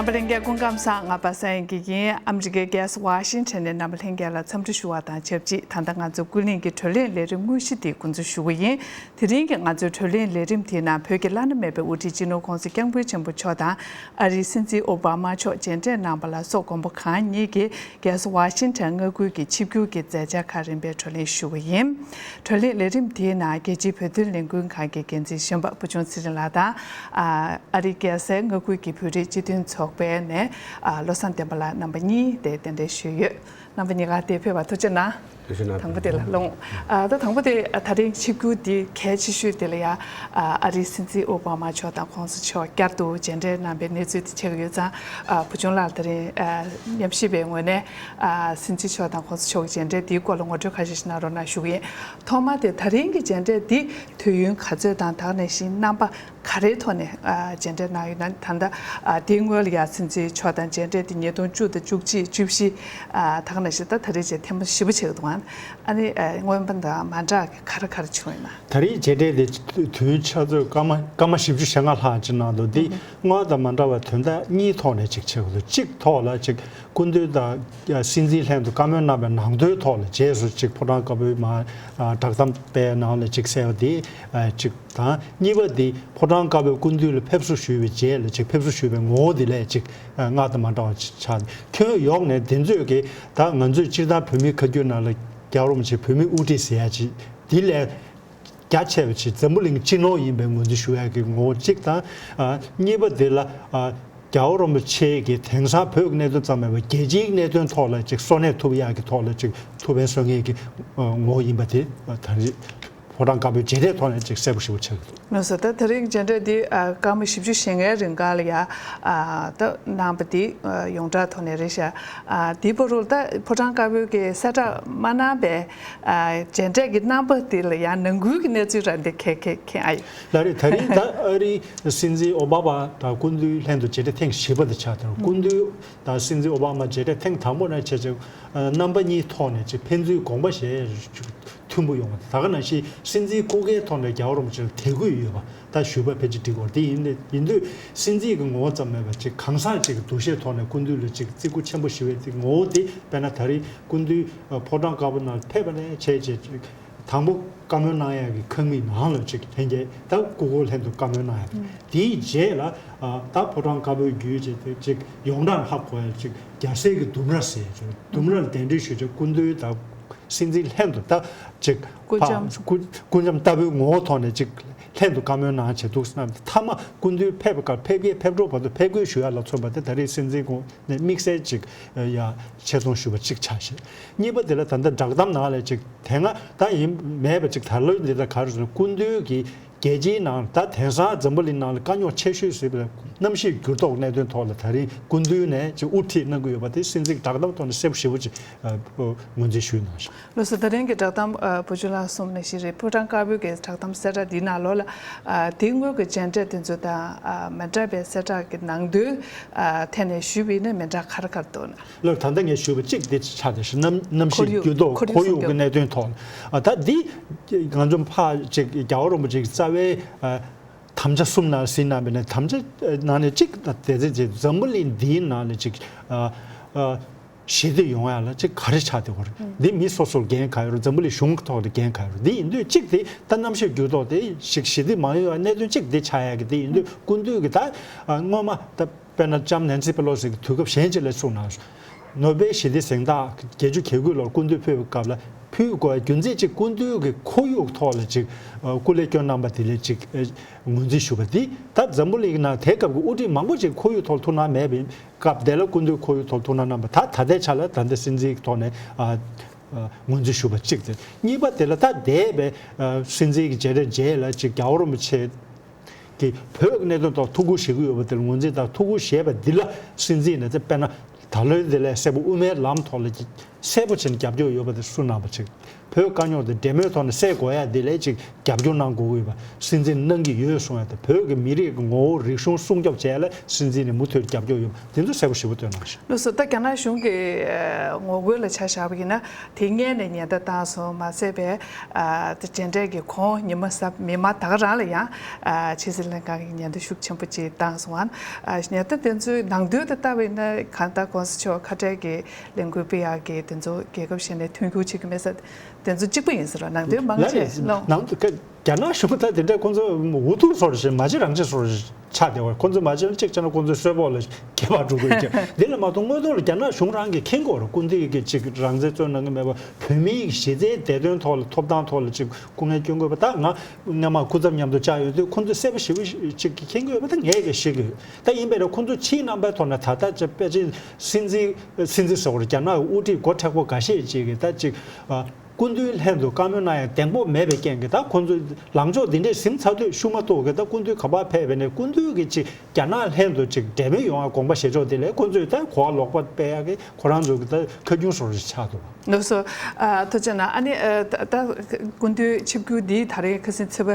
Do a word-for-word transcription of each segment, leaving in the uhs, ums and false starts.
རྣམ་པ་ལྷན་རྒྱས་སྐུ་ཁམས་བཟང་། ང་པ་སངས་དབྱངས་སྐྱིད་ཡིན། ཨ་མི་རི་ཀའི་རྒྱལ་ས་ཝ་ཤིང་ཊོན་ནས་རྣམ་པ་ལྷན་རྒྱས་ལ་འཚམས་འདྲི་ཞུ་བ་དང་ཆབས་ཅིག་ད་ལྟ་ང་ཚོ་ཀུན་གླེང་གི་བགྲོ་གླེང་ལས་རིམ་དངོས་གཞི་འདི་འགོ་འཛུགས་ཞུ་གི་ཡིན། དེ་རིང་གི་ང་ཚོའི་བགྲོ་གླེང་ལས་རིམ་དེའི་ནང་བོད་ཀྱི་བླ་ན་མེད་པའི་དབུ་ཁྲིད་སྤྱི་ནོར་༸གོང་ས་༸སྐྱབས་མགོན་ཆེན་པོ་མཆོག་དང་ཨ་རིའི་སྲིད་འཛིན་ཨོ་བྷ་མ་མཆོག་མཇལ་འཕྲད་གནང་བ་ལ་སོགས་མགོན་པོ་གང་ཉིད་ཀྱིས་རྒྱལ་ས་ཝ་ཤིང་ཊོན་མངའ་ཁུལ་གྱི་ཆིབས་བསྒྱུར་གྱི་མཛད་འཆར་ཁག་རིམ་པས་བགྲོ་གླེང་ཞུ་གི་ཡིན། བགྲོ་གླེང་ལས་རིམ་དེའི་ནང་རྒྱལ་སྤྱིའི་བོད་དོན་ལས་འགུལ་ཁང་གི་འགན་འཛིན་གཞོན་པ་བུ་ཆུང་ཚེ་རིང་ལགས་དང་། ཨ་རིའི་རྒྱལ་སའི་མངའ་ཁུལ་གྱི་བོད་རིགས་སྤྱི་མཐུན་ཚོགས་པའི་ནས་བློ་བཟང་བསྟན་པ་ལགས་རྣམ་པ་གཉིས་དེ་གདན་འདྲེན་ཞུས་ཡོད། རྣམ་པ་གཉིས་ཀ་དེ་ཕེབས་པར་ཐུགས་རྗེ་གནང་། ཐུགས་རྗེ་གནང་། དང་པོ་དེ་ལ་ལོངས། ཨ་ད་དང་པོ་དེ་ཨ་ད་རིང་ཆིབས་བསྒྱུར་འདི་གལ་ཆེ་ཤོས་དེ་ལ་ཡ་ཨ་ཨ་རིའི་སྲིད་འཛིན་ཨོ་བྷ་མ་མཆོག་དང་༸གོང་ས་མཆོག་བསྐྱར་དུ་མཇལ་འཕྲད་གནང་པའི་གནས་ཚུལ་དེ་ཆགས་ཀྱི་ཡོད་ཙང་། ཨ་བུ་ཆུང་ལགས་ད་རིང་ཨ་ཉམས་ཞིབ་པའི་ངོས་ནས་ཨ་སྲིད་འཛིན་མཆོག་དང་༸གོང་ས་མཆོག་གི་མཇལ་འཕྲད་འདིའི་སྐོར་ལ་ངོ་སྤྲོད་ཁ་ཤས་ཤིག་གནང་རོགས་གནང་ཞུ་གི་ཡིན། ཐོག་མར་དེ་ད་རིང་གི་མཇལ་འཕྲད་འདི་དུས་ཡུན་ག་ཚོད་དང་དེ་ནང་བཞིན་རྣམ་པ་ག་རེའི་ཐོག་ནས་ཨ་མཇལ་འཕྲད་གནང་ཡོད་ན། ད་ལྟ་ཨ་དེའི་སྔོན་ལ་ཡ་སྲིད་འཛིན་མཆོག་དང་མཇལ་འཕྲད་དེ་ཉིས་སྟོང་བཅུ་དང་བཅུ་གཅིག་བཅུ་བཞི་ཨ་དེ་ནང་བཞིན་ད་ད་རེས་བྱས་ཐེངས་མ་བཞི་པ་ཆགས་འདུག་ཨ་ནི་ཨ་སྔོན་མ་དང་མ་འདྲ་གི་ག་རེ་ག་རེ་བྱུང་ཡོད་ན། ད་རེས་མཇལ་འཕྲད་དེ་དུས་ཡུན་ཆུ་ཚོད་སྐར་མ་སྐར་མ་བཞི་བཅུ་ཞེ་ལྔ་ལྷག་ཅིག་གནང་འདུག་འདི་སྔོན་དང་མ་འདྲ་བ་དོན་དག་གཉིས་ཐོག་ནས་ཅིག་ཆགས་འདུག་གཅིག་ཐོག་ལ་ཅིག་སྐུ་མདུན་དང་སྲིད་འཛིན་ལྷན་དུ་བཀའ་མོལ་གནང་བའི་ནང་དོན་ཐོག་ལ་རྗེས་སུ་ཅིག་ཕོ་བྲང་དཀར་པོའི་མ་བསྒྲགས་གཏམ་སྤེལ་ནང་ལ་ཅིག་གསལ་བ་དེ་ཅིག་དང་། གཉིས་པ་དེ་ཕོ་བྲང་དཀར་པོའི་སྐུ་མདུན་ལ་ཕེབས་བསུ་ཞུས་པའི་རྗེས་ལ་ཅིག་ཕེབས་བསུ་ཞུས་པའི་ངོ་བོ་དེ་ལས་ཅིག་སྔར་དང་མ་འདྲ་བ་ཅིག་ཆགས། ཁྱོན་ཡོངས་ནས་དེ་ཚོས་ཀྱི་ད་ང་ཚོས་སྤྱིར་བཏང་བོད་མིའི་ཁ་རྒྱུན་ནང་ལ་རྒྱལ་བ་རིན་པོ་ཆེ་བོད་མིའི་དབུ་ཁྲིད་ཟེར་ཡ་ཅིག་དེ་ལས་རྒྱ་ཆེ་བ་ཅིག་འཛམ་བུ་གླིང་སྤྱི་ནོར་ཡིན་པའི་ངོས་འཛིན་ཞུ་ཡ་གི་ངོ་བོ་གཅིག་དང་། གཉིས་པ་དེ་ལ་རྒྱལ་བ་རིན་པོ་ཆེ་གིས་དེང་སང་བོད་ཀྱི་གནད་དོན་ཙམ་མིན་པར་རྒྱལ་སྤྱིའི་གནད་དོན་ཐོག་ལ་ཅིག་གསོལ་སྣེ་ཐུབ་ཡག་གི་ཐོག་ལ་ཅིག་ཐུགས་ཕན་གསོས་མཁན་གྱི་ངོ་བོ་ཡིན་པ་དེ་ད་རེས་ཕོ་བྲང་དཀར་པོའི་མཇལ་འཕྲད་ཐོག་ནས་ཅིག་གསལ་པོ་ཞེ་པོ་ཆགས་ཀྱི་འདུག་ལགས་སོ། ད་དེ་རིང་མཇལ་འཕྲད་འདི་ཨ་སྐར་མ་བཞི་བཅུ་ཞེ་ལྔའི་རིང་ག་ལ་ཡ་ཨ་ད་གནང་པ་འདི་ཨ་ཡོངས་གྲགས་ཐོག་ནས་རེད་ཤག་ཨ་འདི་བར་དུ་ད་ཕོ་བྲང་དཀར་པོའི་གི་གསལ་བསྒྲགས་མ་གནང་པའི་ཨ་མཇལ་འཕྲད་ཀྱི་རྣམ་པ་དེ་ལ་ཡང་ནང་ཁུལ་གྱི་གནས་ཚུལ་རང་དེ་གས་གས་མཁྱེན་ཨ་ཡོད། ལགས་རེད། ད་རིང་ད་ཨ་རིའི་སྲིད་འཛིན་ཨོ་བྷ་མ་དང་སྐུ་མདུན་ལྷན་དུ་མཇལ་འཕྲད་ཐེངས་བཞི་པ་དེ་ཆགས་དང་། སྐུ་མདུན་དང་སྲིད་འཛིན་ཨོ་བྷ་མ་མཇལ་འཕྲད་ཐེངས་དང་པོ་ནས་བྱས་ཙང་རྣམ་པ་གཉིས་ཐོག་ནས་ཅིག་ཕན་ཚུན་དགོངས་པ་བཞེས་མཐུན་པོ་ཡོང་བ་དང་། ད་ག་ནང་བཞིན་སྲིད་འཛིན་སྐུ་སྒེར་ཐོག་ནས་རྒྱལ་བ་རིན་པོ་ཆེ་ལ་དད་གུས་ཡོད་པ། ད་ཞུས་པ་ཕལ་ཆེར་འགྲིག་གི་རེད། དེ་ཡིན་ཡིན་དུས་སྲིད་འཛིན་གྱི་ངོ་བོ་ཙམ་མེད་པར་ཅིག་གང་ཟག་ཅིག་གི་འདུ་ཤེས་ཐོག་ནས་སྐུ་མདུན་ལ་ཅིག་བརྩི་བཀུར་ཆེན་པོ་ཞུ་བའི་དེ་ངོ་བོ་དེ། དཔེར་ན་ད་རེས་སྐུ་མདུན་ཕོ་བྲང་དཀར་པོ་ནང་ཕེབས་པ་ནས་བྱས་བྱས་ཅིག་དང་པོ་བཀའ་མོལ་གནང་ཡག་གི་ཁང་མིག་ནང་ལ་ཅིག་ལྷན་རྒྱས་ད་སྐུ་འཁོར་ལྷན་དུ་བཀའ་མོལ་གནང་ཡག་དེའི་རྗེས་ལ་ད་ཕོ་བྲང་དཀར་པོའི་བརྒྱུད་བྱས་ཏེ་ཅིག་ཡོངས་གྲགས་ཧ་གོ་ཡག་ཅིག་རྒྱལ་སྲས་ཀྱི་ལྡུམ་ར་ཟེར་ཅིག་ལྡུམ་ར་ལ་གདན་འདྲེན་ཞུས་བྱས་སྐུ་མདུན་དང་། སྲིད་འཛིན་ལྷན་དུ་ད་ཅིག་སྐུ་ཕ་ལྕམ། སྐུ་སྐུ་ལྕམ་ལྟ་བུའི་ངོ་བོ་ཐོག་ནས་ཅིག་ལྷན་དུ་བཀའ་མོལ་གནང་བྱས་འདུག་ཟེར་ན། མཐའ་མ་སྐུ་མདུན་ཕེབས་པའི་སྐབས་ཕེབས་ཀྱི་ཕེབས་འགྲོ་བར་དུ་ཕེབས་སྒོ་ཞུ་ཡག་ལ་མཚོན་པ་དེ་ད་རེས་སྲིད་འཛིན་ཁོང་ནས་དམིགས་བསལ་ཅིག་ཡ་ཆེད་རྫོང་ཞུས་པ་གཅིག་ཆགས་ཤིང་། གཉིས་པ་དེ་ལ་ད་ལྟ་བསྒྲགས་གཏམ་ནང་ལ་ཅིག་དེ་སྔ་ད་ཡིན་མེད་པ་ཅིག་ད་ལོ་འདི་ལ་ག་རེ་ཟེར་ན། སྐུ་མདུན་གྱིས་རྒྱལ་སྤྱིའི་ནང་ད་དེང་སང་འཛམ་བུ་གླིང་ནང་ལ་དཀའ་རྙོག་ཆེ་ཤོས་ཟེར་བའི་གནམ་གཤིས་འགྱུར་ལྡོག་གནད་དོན་ཐོག་ལ་ད་རིང་སྐུ་མདུན་ནས་ཅིག་དབུ་ཁྲིད་གནང་གི་ཡོད་པ་དེ་སྲིད་འཛིན་གྱི་བསྒྲགས་གཏམ་ཐོག་ནས་གསལ་པོ་ཞེ་པོ་ཅིག་ངོས་འཛིན་ཞུས་གནང་ཞིང་། ལགས་སོ། ད་རིང་གི་བསྒྲགས་གཏམ་ཨ་བུ་ཆུང་ལགས་གསུངས་ནང་བཞིན་རེད། ཕོ་བྲང་དཀར་པོའི་གི་བསྒྲགས་གཏམ་གསལ་བསྒྲགས་འདིའི་ནང་ལོགས་ལ་ཨ་དེ་སྔོན་གྱི་མཇལ་འཕྲད་དེ་ཚོ་དང་ཨ་མ་འདྲ་བའི་གསལ་བསྒྲགས་ཀྱི་ནང་དོན་ཨ་ཐད་ནས་ཞུས་པ་ཡིན་ན་མི་འདྲ་ག་རེ་ག་རེ་འདུག་ན། ལགས། ད་ལྟ་ངས་ཞུས་པ་གཅིག་དེ་ཆགས་བསྡད་ཤག་གནམ་གནམ་གཤིས་ཁོར་ཡུག་འགྱུར་ལྡོག་ཁོར་ཡུག་ཁོར་ཡུག་སྲུང་སྐྱོབ་གི་གནད་དོན་ཐོག་ཨ་ད་འདི་ང་ཚོ་ཕར་ཅིག་རྒྱལ་བ་རིན་པོ་ཆེའི་རྩ་བའི་ཨ་དམ་བཅའ་གསུམ་ནང་ཟིན་གནང་བའི་ནས་དམ་བཅའ་ནང་ནས་གཅིག་དེ་ཚེ་ཅིག་འཛམ་བུ་གླིང་འདིའི་ནང་ནས་ཅིག་ཨ་ཨ་ཞི་བདེ་ཡོང་ཡ་ལ་ཅིག་ག་རེ་ཆགས་བསྡད་ཡོད་རེད། འདི་མི་སོ་སོར་འགན་ག་ཡོད་རེད། འཛམ་བུ་གླིང་གཞུང་གི་ཐོག་ལ་འགན་ག་ཡོད་རེད། འདི་ཡིན་དུས་གཅིག་དེ་ད་གནམ་གཤིས་འགྱུར་ལྡོག་དེ་ཞིག་ཞི་བདེ་མ་ཡོང་བའི་གནད་དོན་གཅིག་དེ་ཆགས་ཡ་གི་དེ་ཡིན་དུས་སྐུ་མདུན་གྱི་ད་ཨ་སྔོན་མ་ད་དཔེར་ན་ལྕམ་ནན་སི་པེ་ལོ་སི་གི་དུས་སྐབས་གཞན་ཅིག་ལ་གསུངས་གནང་སོང་། ནོ་བེལ་ཞི་བདེ་གཟེངས་རྟགས་བརྒྱད་ཅུ་གྱ་དགུ་ལོར་སྐུ་མདུན་ཕུལ་བའི་སྐབས་ལ་ཕུལ་དགོས་པའི་རྒྱུ་མཚན་གཅིག་སྐུ་མདུན་གྱི་ཁོར་ཡུག་ཐོག་ལ་ཅིག་ཨ་སྐུ་ལས་བསྐྱོན་གནང་པ་དེ་ལ་ཅིག་ཨ་ངོས་འཛིན་ཞུ་བ་འདི། ད་འཛམ་བུ་གླིང་ནང་དེ་སྐབས་ཀྱི་དབུ་ཁྲིད་མང་པོ་ཅིག་ཁོར་ཡུག་ཐོག་ཐུགས་སྣང་མེད་པའི་སྐབས་དེ་ལ་སྐུ་མདུན་ཁོར་ཡུག་ཐོག་ཐུགས་སྣང་གནང་པ་ད་ད་ལྟའི་ཆ་ལ་ད་ལྟ་སྲིད་འཛིན་གྱི་ཐོག་ནས་ཨ་ཨ་ངོས་འཛིན་ཞུ་བ་གཅིག་དེ། གཉིས་པ་དེ་ལ་ད་འདས་པའི་ཨ་སྲིད་འཛིན་གྱི་མཇལ་འཕྲད་རྗེས་ལ་ཅིག་རྒྱལ་བ་རིན་པོ་ཆེ་གི་བོད་ཀྱི་གནད་དོན་ཐོག་ཐུགས་ཁུར་བཞེས་ཀྱི་ཡོད་པ་དེ་ལ་ངོས་འཛིན་དང་ཐུགས་ཁུར་བཞེས་པ་འདི་ལ་སྲིད་འཛིན་ནས་དེ་དཔེར་ན་ད་ལོའི་འདི་ལས་གསལ་པོ་དབུ་མའི་ལམ་ཐོག་ལ་གསལ་པོ་བྱས་ནས་རྒྱབ་སྐྱོར་ཡོད་པ་དེ་གསུངས་གནང་བ་ཅིག་ བོད་དཀའ་རྙོག་དེ་འབྲེལ་མོལ་ཐོག་ནས་སེལ་དགོས་ཡ་དེ་ལ་ཅིག་རྒྱབ་སྐྱོར་གནང་དགོས་ཀྱི་ཡོད་པ། སྲིད་འཛིན་གནང་གི་ཡོད་གསུང་ཡ་དེ། བོད་ཀྱི་མི་རིགས་ཀྱི་ངོ་བོ་རིག་གཞུང་སྲུང་སྐྱོབ་བྱས་ལ་སྲིད་འཛིན་ནས་མུ་མཐུད་རྒྱབ་སྐྱོར་ཡོད་པ་དེ་ཚོ་གསལ་པོ་ཞེ་པོ་སྟོན་གནང་ཤག། ལགས་སོ། ད་རྒྱ་ནག་གཞུང་གི་ཨ་ངོ་རྒོལ་ལ་ཆ་བཞག་པ་ཡིན་ན། དེ་སྔོན་ནས་ཉེན་བརྡ་བཏང་སོང་མ་ཟད་པའི་ཨ་དེ་མཇལ་འཕྲད་ཀྱི་གོང་ཉི་མ་གསར་མི་མང་ད་ག་རང་ལ་ཡང་ཨ་ཕྱི་སྲིད་ལྷན་ཁང་གི་ཉེན་བརྡ་ཤུགས་ཆེན་པོ་ཅིག་བཏང་སོང་ཨ། ཉེན་བརྡ་དེ་ཚོའི་ནང་དོན་དེ་ལྟ་བ་ཡིན་ན། གང་ལྟར་གོང་ས་མཆོག་ཁ་བྲལ་གྱི་ལས་འགུལ་སྤེལ་ཡག་གི་དེ་ཚོ་རྒྱལ་ཁབ་གཞན་ནས་མཐུན་འགྱུར་བྱེད་ཀྱི་མེད་ས་དེ་ཚོ་གཅིག་པ་ཡིན་ཟེར་བ། ནང་དོན་མང་ཆེ་ལ་ནང་དུ་རྒྱ་ནག་གཞུང་ད་དེ་འདྲ་ཁོང་ཚོ་འུ་ཐུག་སོར་ཞིག་མ་བྱེད་རང་བྱེད་སོར་ཆགས་བསྡད་པ། ཁོང་ཚོ་མ་བྱེད་ན་གཅིག་བྱས་ན་ཁོང་ཚོའི་གསོལ་ཕོགས་ལ་ཁྱད་པར་འགྲོ་གི་ཡོད་ཀྱང་། དེ་ལ་མ་གཏོགས་དངོས་ཐོག་ལ་རྒྱ་ནག་གཞུང་རང་གིས་མཁྱེན་དགོས་རེད། སྐུ་མདུན་གྱིས་ཅིག་རང་བཙན་རྩོད་གནང་གི་མེད་པ། བོད་མིའི་གཞི་རྩའི་བདེ་དོན་ཐོག་ལ་ཐོབ་ཐང་ཐོག་ལ་ཅིག་སྐུ་ངལ་སྐྱོན་དགོས་པ། ད་ང་སྔ་མ་སྐུ་ཚབ་མཉམ་དུ་བཅར་ཡོང་དུས་ཁོང་ཚོས་གསལ་པོ་ཞེ་པོ་ཅིག་མཁྱེན་གྱི་ཡོད་པ་ད་ངས་ཀྱང་ཤེས་ཀྱི་ཡོད། ད་ཡིན་པས་ན་ཁོང་ཚོ་ཕྱིའི་རྣམ་པའི་ཐོག་ནས་ད་ལྟ་ཅིག་པེ་ཅིན་སྲིད་འཛིན་སྲིད་འཛིན་ཟེར་བ་རེད། རྒྱ་ནག་གི་དབུ་ཁྲིད་མགོ་མཁྲེགས་པོ་འགའ་ཤས་ཅིག་གིས་ད་ཅིག་ཨ། སྐུ་མདུན་ལྷན་དུ་བཀའ་མོལ་གནང་ཡ་བདེ་པོ་མེད་པའི་རྐྱེན་གྱིས། ད་ཁོང་ཚོ་ལངས་ཕྱོགས་འདི་འདྲས་ཟིན་ཚར་དུས་ཤུགས་མ་གཏོགས་ཀྱི། ད་སྐུ་མདུན་ག་པར་ཕེབས་པ་ཡིན་ནའི་སྐུ་མདུན་གྱིས་ཅིག་རྒྱ་ནག་ལྷན་དུ་ཅིག་འབྲེལ་མོལ་ཡོང་བ་དགོངས་པ་བཞེས་ཕྱོགས་དེ་ལ་ཁོང་ཚོས་ད་གོ་བ་ལོག་པ་སྤེལ་ཡག་གི་ཁོ་རང་ཚོ་གི་ད་ཁ་རྒྱུན་བཟོ་འདྲ་ཆགས་འདུག། ལགས་སོ། ཨ་ཐུགས་རྗེ་གནང་། ཨ་ནི་ཨ་ད་ད་སྐུ་མདུན་ཆིབས་བསྒྱུར་འདིའི་ད་རེས་ཁ་སང་ཚེས་པ་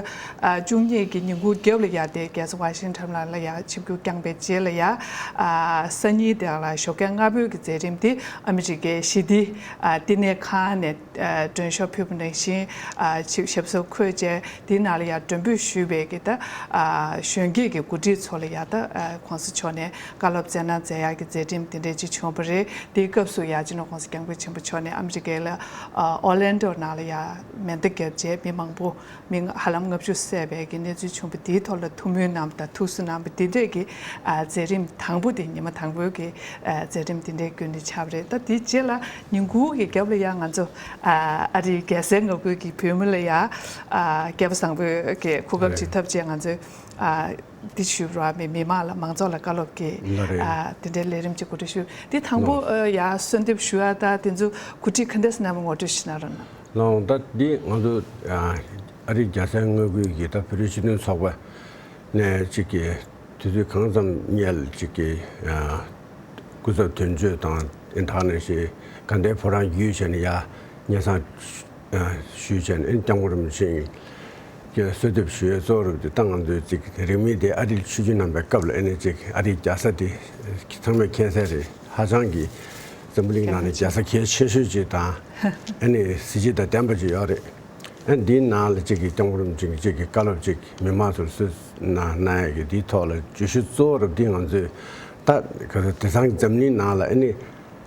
ཨ་བཅུ་གཉིས་ཀྱི་ཉིན་གུང་རྒྱབ་ལ་ཡ་དེ་རྒྱལ་ས་ཝ་ཤིང་ཊོན་ལ་ལ་ཡ་ཆིབས་བསྒྱུར་བསྐྱངས་པའི་རྗེས་ལ་ཡ། ཨ་སང་ཉིན་དེ་ལ་ཞོགས་ཀས་སྔ་པོའི་གི་མཛད་རིམ་དེ་ཨ་མི་རི་ཀའི་ཞི་བདེ་ཨ་བསྟི་གནས་ཁང་ནས་ཨ་མགྲོན་ཤོག་ཕུལ་བ་ནང་བཞིན། ཨ་ཆིབས་ཞབས་སོར་འཁོད་བྱས་དེའི་ནང་ལ་ཡ་མགྲོན་འབོད་ཞུས་པའི་གི་ད་ཨ་གཞོན་སྐྱེས་ཀྱི་འགོ་ཁྲིད་ཚོ་ལ་ཡ་ད་ཨ་གོང་ས་མཆོག་ནས་བཀའ་སློབ་སྩལ་གནང་མཛད་ཡག་གི་མཛད་རིམ་དེ་འདྲས་ཅིག་བྱུང་བ་རེད། དེའི་སྐབས་སུ་ཡ་སྤྱི་ནོར་གོང་ས་སྐྱབས་མགོན་ཆེན་པོ་མཆོག་ནས་ཨ་མི་རི་ཀའི་ལ་ཨ་ཨོ་ལན་ཌོ་ནང་ལ་ཡ་མེ་མདའ་བརྒྱབ་བྱས་མི་མང་པོ་མི་ཧ་ལམ་ལྔ་བཅུ་བསད་པའི་གི་གནས་ཚུལ་བྱུང་བ་དེའི་ཐོག་ལ་ཐུགས་སྨོན་གནང་བ་དང་ཐུགས་གསོ་གནང་བ་དེ་འདྲས་ཀྱི་ཨ་མཛད་རིམ་དང་པོ་དེ། ཉི་མ་དང་པོའི་གི་ཨ་མཛད་རིམ་དེ་འདྲས་བརྒྱུད་ནས་ཆགས་པ་རེད། ད་དེའི་རྗེས་ལ་ཉིན་གུང་གི་རྒྱབ་ལ་ཡང་ང་ཚོ་ཨ་ཨ་རིའི་རྒྱལ་སའི་མངའ་ཁུལ་གྱི་བོད་མི་ལ་ཡ་ཨ་སྐལ་བ་བཟང་པོའི་གི་གོ་སྐབས་ཅིག་ཐོབ་བྱས་ང་ཚོས་ཨ་འདི་ཞུས་པ་རེད་བ། མི་མི་མང་ལ་མང་ཚོགས་ལ་བཀའ་སློབ་ཀྱི་ལགས་རེད། ཨ་དེ་འདྲའི་ལས་རིམ་ཅིག་གོ་སྒྲིག་ཞུས། དེ་དང་པོ་ལགས། ཨ་ཡ་གསོལ་འདེབས་ཞུ་ཡ་ད་དེ་ཚོ་གོ་སྒྲིག་ག་འདྲས་གནང་བ་ངོ་སྤྲོད་ཞུ་གནང་རོགས་གནང་། ལགས། ད་འདི་ང་ཚོ་ཨ་ཨ་རིའི་རྒྱལ་སའི་མངའ་ཁུལ་གྱི་ད་བོད་རིགས་སྤྱི་མཐུན་ཚོགས་པ་ནས་ཅིག་གི་དུས་ཚོད་གང་ཙམ་སྔོན་ལ་ཅིག་གི་ཨ་སྐུ་ཚབ་དོན་གཅོད་དང་ཨེ་ད་ག་ནང་བཞིན་དགའ་ལྡན་ཕོ་བྲང་བརྒྱུད་བྱས་ནས་ཡར་སྙན་སེང་ཨ་ཞུས་བྱས་ནས་ཨེ་སྐྱབས་མགོན་རིན་པོ་ཆེ་གི་གསོལ་འདེབས་ཞུ་ཡས་གཙོ་བོ་རུ་དེ་ད་ང་ཚོའི་ཅིག་རིང་མིན་དེ་ཨ་རིར་ཆིབས་བསྒྱུར་གནང་པའི་སྐབས་ལ་ཨེ་ནས་ཅིག་ཨ་རིའི་རྒྱལ་ས་དེ་ཚང་མས་མཁྱེན་གསལ་རེད། ཧ་ཅང་གི་འཛམ་བུ་གླིང་ནང་ནས་རྒྱལ་ས་གལ་ཆེ་ཤོས་ཅིག་དང་ཨེ་ནས་གཟི་བརྗིད་དང་ལྡན་པ་ཅིག་ཡོད་རེད། ཨ་འདིའི་ནང་ལ་གཅིག་གིས་སྐྱབས་མགོན་རིན་པོ་ཆེ་གིས་གཅིག་གིས་བཀའ་སློབ་ཅིག་མི་མང་ཚོར་གསོལ་གནང་གནང་ཡས་ཀྱི་འདིའི་ཐོག་ལ་བརྗོད་གཞི་གཙོ་བོ་རབ་འདི་ང་ཚོས་ད་ག་ཚོད་དེང་སང་འཛམ་གླིང་ནང་ལ་ཨ་ནི་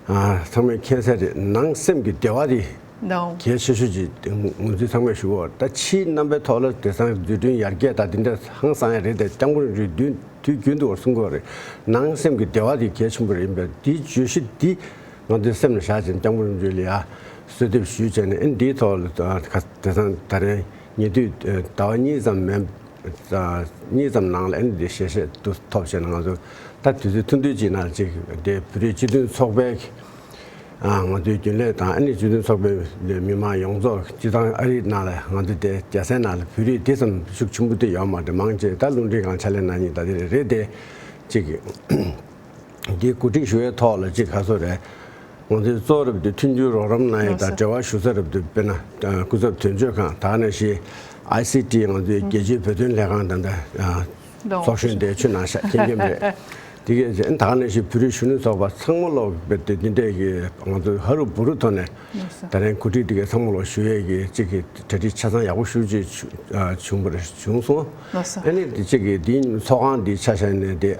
ཨ་ཚང་མས་མཁྱེན་གསལ་རེད། ནང་སེམས་ཀྱི་བདེ་བ་དེ་ནོ། གལ་ཆེ་ཤོས་ཅིག་ངོས་འཛིན་ཚང་མས་ཞུ་གི་ཡོད་རེད། ད་ཕྱིའི་རྣམ་པའི་ཐོག་ལ་དེང་སང་འཛུགས་སྐྲུན་ཡར་རྒྱས་དང་འདི་འདྲ་ཧང་སང་ཡ་རེད་དེ་སྐྱབས་མགོན་རིན་པོ་ཆེས་དུས་རྒྱུན་དུ་གསུང་གི་ཡོད་རེད། ནང་སེམས་ཀྱི་བདེ་བ་དེ་གལ་ཆེན་པོ་རེད། ཡིན་པས་འདིའི་བརྗོད་གཞི་འདི་ང་ཚོའི་སེམས་ལ་བཞག་བྱས་ནས་སྐྱབས་མགོན་རིན་པོ་ཆེ་ལ་ཡ་གསོལ་འདེབས་ཞུས་བྱས་ནས་ཨ་ནི་འདིའི་ཐོག་ལ་ད་ག་དེང་སང་ད་རེས་ཉེ་དུས་ཟླ་བ་གཉིས་ཙམ་མིན་གཉིས་ཙམ་ནང་ལ་ཨ་ནི་འདི་ཞལ་བཞེས་ཐོབ་བྱས་ནས་ང་ཚོ་ད་དུས་ཚོད་ཐུང་ཐུང་ཅིག་ནང་ཅིག་འདི་བོད་རིགས་སྤྱི་མཐུན་ཚོགས་པའི་ང་ཚོའི་རྒྱུན་ལས་དང་ཨ་ནི་སྤྱི་མཐུན་ཚོགས་པའི་མི་མང་ཡོངས་རྫོགས་སྤྱི་བཏང་ཨ་རིའི་ནང་ལ་ང་ཚོ་དེ་རྒྱལ་སའི་ནང་ལ་བོད་རིགས་དེ་ཙམ་ཤུགས་ཆེན་པོ་དེ་ཡོད་མ་རེད། མང་ཆེ་ད་རླུང་འཕྲིན་སྒང་ཕྱག་ལས་གནང་མཁན་ད་དེ་རེད་དེ་ཅིག་འདི་གོ་སྒྲིག་ཞུ་བའི་ཐོག་ལ་ཅིག་ག་ཚོད་རེད། ང་ཚོའི་གཙོ་བོ་རབ་ཏུ་མཐུན་འགྱུར་རོགས་རམ་གནང་ཡས་དང་འབྲེལ་བ་ཞུ་ས་རབ་ཏུ་དཔེར་ན་སྐུ་ཚབ་དོན་གཅོད་ཁང་ད་ནང་བཞིན་ཨའི་སི་ཊི་ང་ཚོའི་རྒྱལ་སྤྱིའི་བོད་དོན་ལས་ཁང་དང་ད་ཚོགས་གཞོན་དེ་ཆུ་ནང་ཤ་མཁྱེན་མཁྱེན་རེད། དེ་གས་ད་ག་ནང་བཞིན་བོད་རིགས་གཞོན་ནུ་ཚོགས་པ་ཚང་མ་ལོག་རྦད་དེ་འདི་འདྲས་ཀྱི་ང་ཚོ་ཧ་རུ་བུ་རུ་ཐོག་ནས་ད་རིང་གོ་སྒྲིག་འདི་གས་ཚང་མ་ལོག་ཞུ་ཡས་ཀྱི་གཅིག་གི་གྲ་སྒྲིག་ཆ་ཚང་ཡག་པོ་ཞུ་ཅིག་བྱུང་བར་བྱུང་སོང་། ཨ་ནི་དེ་གཅིག་གི་འདི་ཚོགས་ཁང་འདི་ཆ་བཞག་ནས་དེ།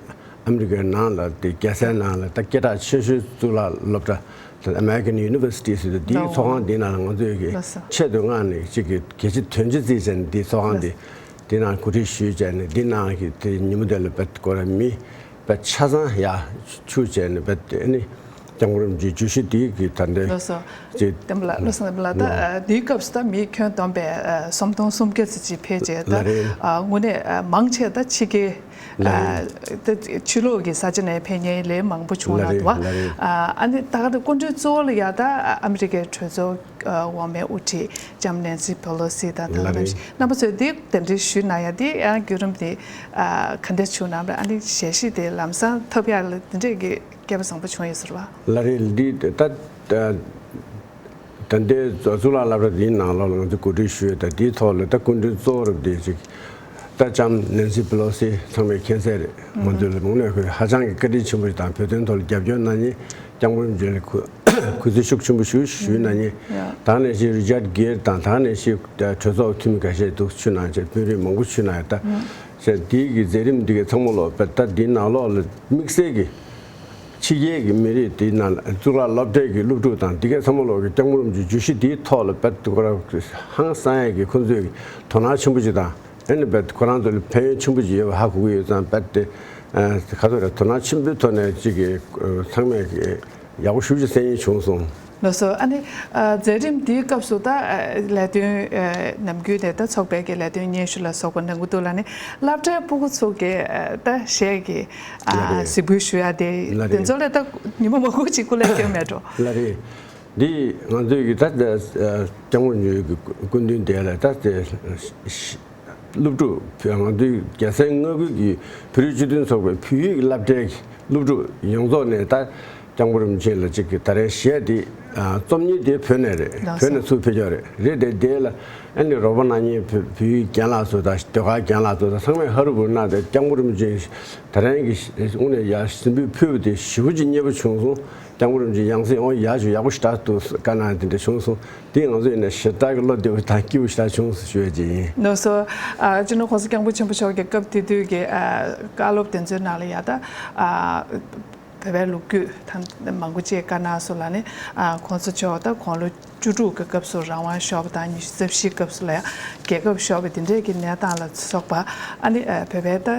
ཨ་མི་རི་ཀའི་ནང་ལ་དེ་རྒྱལ་སའི་ནང་ལ་ད་སྐད་གྲགས་ཆེ་ཤོས་གཙུག་ལག་སློབ་གྲྭ་དེ་American University ཟེར་དུས་འདིའི་ཚོགས་ཁང་འདི་ནང་ལ་ང་ཚོས་ཀྱི་ལགས་སོ། ཆེད་དུ་མངགས་ནས་གཅིག་གི་གལ་ཆེ་དོན་ཆེ་བརྩིས་བྱས་ནས་འདིའི་ཚོགས་ཁང་འདི་འདི་ནང་གོ་སྒྲིག་ཞུས་བྱས་ནས་འདི་ནང་གི་དེ་ཉིན་མོ་དེ་ལ་བེད་སྐོར་མི་བེད་ཆ་ཚང་ཡ་ཆུ་བྱས་ནས་བེད་དེ་ནི་སྐྱབས་མགོན་རིན་པོ་ཆེའི་བརྗོད་གཞི་འདི་གི་ད་འདྲ་ལགས་སོ། ཅིག་བསྟན་པ་ལགས། ལགས་སོ། བསྟན་པ་ལགས། ད་ཨ་འདིའི་སྐབས་སུ་ད་མི་ཁྱོན་བསྡོམས་པས་ཨ་སུམ་སྟོང་སུམ་བརྒྱ་ཙམ་ཅིག་ཕེབས་རྗེས་ད་ལགས་རེད། ཨ་དངོས་གནས་ཨ་མང་ཆེ་ད་ཕྱི་རྒྱལ། ལགས་རེད། ཨ་ད་ཕྱི་ལོགས་ཀྱི་ས་ཆ་ནས་ཕེབས་མཁན་ལས་མང་པོ་བྱུང་ལགས་རེད། འདུག་བ། ལགས་རེད། ཨ་ཨ་ནི་ད་ག་ད་སྐུ་མགྲོན་གཙོ་བོ་ལ་ཡ་ད་ཨ་མི་རི་ཀའི་གྲོས་ཚོགས་ཨ་འོག་མའི་དབུ་ཁྲིད་ལྕམ་ནན་སི་པེ་ལོ་སི་དང་ད་ག་ལགས་ནང་རེད། བཞིན་རྣམ་པ་ཚོས་འདི་གདན་འདྲེན་ཞུས་གནང་ཡ་འདི་ཡང་བརྒྱུད་རིམ་འདི་ཨ་ག་འདྲ་བྱུང་གནང་བ་རེད། ཨ་ནི་ཞལ་བཞེས་དེ་ལམ་སང་ཐོབ་ཡ་ལ་འདི་འདྲས་ཀྱི་སྐལ་བ་བཟང་པོ་བྱུང་ཡོད་ཟེར་བ། ལགས་རེད། འདི་ད་ད། ད་ལྟའི་གཙུག་ལག་སློབ་གྲྭ་འདིའི་ནང་ལོགས་ལ་ང་ཚོས་གོ་སྒྲིག་ཞུས་ཡོད། ད་འདིའི་ཐོག་ལ་ད་སྐུ་མགྲོན་གཙོ་བོ་རབ་དེ་ཅིག་ད་ལྕམ་ནན་སི་པེ་ལོ་སི་ཚང་མས་མཁྱེན་གསལ་རེད། ང་ཚོ་ལ་དངོས་གནས་ཁོས་ཧ་ཅང་གི་བཀའ་དྲིན་ཆེན་པོ་ཞིག་དང་བོད་དོན་ཐོག་ལ་རྒྱབ་སྐྱོར་གནང་མཁན་སྐྱབས་མགོན་རིན་པོ་ཆེ་ལ་གུས་གུས་བརྩི་ཤུགས་ཆེན་པོ་ཞིག་ཞུས་གནང་མཁན་ད་ག་ནང་བཞིན་རི་ཅར་གྷེར་དང་ད་ག་ནང་བཞིན་གྲོས་ཚོགས་འཐུས་མི་འགའ་ཤས་འདུག་ཕྱི་ནང་བཅས་དཔོན་རིགས་མང་པོ་ཕྱི་ནང་ཡོད། ད་བྱས་འདི་གི་མཛད་རིམ་འདི་གའི་ཚང་མ་ལོག་པ་ད་འདི་ནང་ལོགས་ལ་དམིགས་བསལ་གྱི་ཕྱི་རྒྱལ་གྱི་མི་རིགས་དེའི་ནང་ལ་གཙུག་ལག་སློབ་གྲྭའི་གི་སློབ་ཕྲུག་དང་དེ་གའི་ཚང་མ་ལོག་གི་སྐྱབས་མགོན་རིན་པོ་ཆེའི་བརྗོད་གཞི་དེའི་ཐོག་ལ་བད་ཁོ་རང་ཧང་སང་ཡས་ཀྱི་ཁོང་ཚོས་དོ་སྣང་ཆེན་པོ་ཅིག་དང་ཨ་ནི་བད་ཁོ་རང་ཚོ་ལ་ཕན་ཡོན་ཆེན་པོ་ཅིག་ཡོད་པ་ཧ་གོ་གི་ཡོད་ཙང་བད་དེ་ག་ཚོད་རེད་དོ་སྣང་ཆེན་པོའི་ཐོག་ནས་ཅིག་གི་ཚང་མས་ཀྱི་ཡག་པོ་ཞེ་པོ་ཅིག་གསན་ཡས་བྱུང་སོང་། ལགས་སོ། ཨ་ནི་ཨ་མཛད་རིམ་འདིའི་སྐབས་སུ་ད་ཨ་ལས་དོན་ཨ་ནམ་རྒྱུན་ནས་ད་ཚོགས་པའི་གི་ལས་དོན་སྙན་ཞུ་ལ་སོགས་པ་གནང་གི་འདུག་ལ་ནི་སློབ་གྲྭའི་སྤུ་གུ་ཚོ་གི་ཨ་ད་གཞས་ཀྱི་ཨ་ལ་རེད། གཟིགས་འབུལ་ཞུ་ཡ་དེ་ལ་དེ་རེད། ཚོ་ལ་ད་ཉི་མ་མང་པོ་ཅིག་སྐུ་ལས་བསྐྱོན་མེད་འགྲོ། ལ་རེད། འདི་ང་ཚོའི་གི་ད་ཨ་སྐྱབས་མགོན་ཉུལ་གི་སྐུ་མདུན་དེ་ལ་ད་དེ། སློབ་ཕྲུག་ང་ཚོའི་རྒྱལ་སའི་མངའ་ཁུལ་གྱི་བོད་རིགས་སྤྱི་མཐུན་ཚོགས་པའི་བོད་ཡིག་སློབ་གྲྭའི་སློབ་ཕྲུག་ཡོངས་རྫོགས་ནས་ད་སྐྱབས་མགོན་རིན་པོ་ཆེ་ལ་གཅིག་གི་ད་རེས་གཞས་འདི་རྩོམ་མཁན་དེ་བོད་ནས་རེད། ལགས་སོ། བོད་ནས་ཚུར་ཕེབས་ཀྱི་རེད། རེད་དེ་དེ་ལ་ཨ་ནི་རོགས་པ་གནང་མཁན་བོད་བོད་ཡིག་རྒན་ལགས་ཚོ་དང་ཟློས་གར་རྒན་ལགས་ཚོ་དང་ཚང་མས་ཧ་རུ་བུ་རུ་གནང་སྟེ་སྐྱབས་མགོན་རིན་པོ་ཆེ་ད་རེས་ཀྱི་དངོས་གནས་ཡར་གཟིགས་འབུལ་ཕུལ་བ་དེ་ཞེ་པོ་ཅིག་མཉེས་པོ་བྱུང་སོང་། སྐྱབས་མགོན་རིན་པོ་ཆེ་ཡང་སྲིད་འོང་ཡག་ཞུ་ཡག་པོ་ཞེ་དྲག་འདུག་བཀའ་གནང་དེ་འདྲ་བྱུང་སོང་། དེ་ང་ཚོ་ཡིན་ན་ཞེ་དྲག་གི་བློ་བདེ་པོ་དང་སྐྱིད་པོ་ཞེ་དྲག་བྱུང་ཞུ་ཡ་ཅིག་ཡིན། ལགས་སོ། ཨ་སྤྱི་ནོར་༸གོང་ས་༸སྐྱབས་མགོན་ཆེན་པོ་མཆོག་གི་སྐབས་དེ་དུས་ཀྱི་ཨ་བཀའ་སློབ་དེ་ཚོའི་ནང་ལ་ཡ་ད་ཨ་བོད་པའི་ལོ་རྒྱུས་དང་མང་པོ་ཅིག་བཀའ་གནང་སོང་ལ་ནི་ཨ་༸གོང་ས་མཆོག་ད་དགུང་ལོ་བཅུ་དྲུག་གི་སྐབས་སུ་རང་དབང་ཤོར་བ་དང་ཉི་ཤུ་རྩ་བཞིའི་སྐབས་སུ་ལ་ཡ་རྒྱལ་ཁབ་ཤོར་བའི་དེ་འདྲའི་གི་གནས་སྟངས་ལ་སོགས་པ་ཨ་ནི་ཨ་བོད་པའི་ད་ཨ་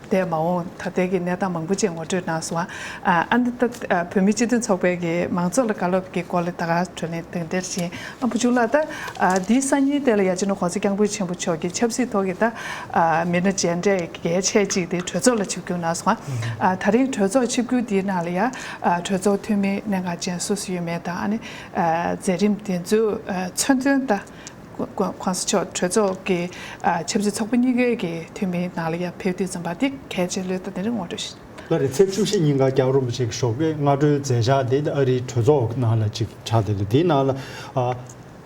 འདས་མ་འོངས་ད་ལྟའི་གི་གནས་སྟངས་མང་པོ་ཅིག་ངོ་སྤྲོད་གནང་སོང་། ཨ་ཨ་ནི་ད་ཨ་བོད་མིའི་སྤྱི་མཐུན་ཚོགས་པའི་གི་མང་ཚོགས་ལ་བཀའ་སློབ་ཀྱི་སྐོར་ལ་ད་ག་གྲོས་གླེང་དང་དེར་ཕྱིན། ཨ་བུ་ཆུང་ལགས་ད་ཨ་འདིའི་སང་ཉིན་དེ་ལ་ཡ་སྤྱི་ནོར་༸གོང་ས་༸སྐྱབས་མགོན་ཆེན་པོ་མཆོག་གིས་ཆབ་སྲིད་ཐོག་གི་ད་ཨ་མི་སྣ་མཇལ་འཕྲད་གལ་ཆེ་གཅིག་དེ་གྲོས་ཚོགས་ལ་ཆིབས་བསྒྱུར་གནང་སོང་། ཨ་ད་རིང་གྲོས་ཚོགས་ཆིབས་བསྒྱུར་འདིའི་ནང་ལ་ཡ་ཨ་གྲོས་ཚོགས་འཐུས་མི་གནད་འགག་ཅན་སུ་སུ་ཡོད་མེད་དང་ཨ་ནི་ཨ་མཛད་རིམ་དེ་ཚོའི་ཨ་མཚོན་དོན་ད་༸གོང་ས་མཆོག་གྲོས་ཚོགས་ཀྱི་ཨ་ཆབ་སྲིད་ཚོགས་པ་གཉིས་ཀའི་གི་འཐུས་མིའི་ནང་ལ་ཡ་ཕེབས་དུས་ཙམ་པ་དེ་གལ་ཆེ་ལོས་ད་དེ་རིང་ངོ་སྤྲོད་ཞུ། ལ་རེ་ཚེས་བཅུ་བཞི་ཉིན་ཀ་རྒྱལ་བ་རིན་པོ་ཆེ་གི་ཞོགས་པའི་སྔ་དྲོའི་མཛད་འཆར་དེ་ཨ་རིའི་གྲོས་ཚོགས་ནང་ལ་ཅིག་ཆགས་བསྡད་འདུག་དེའི་ནང་ལ་ཨ་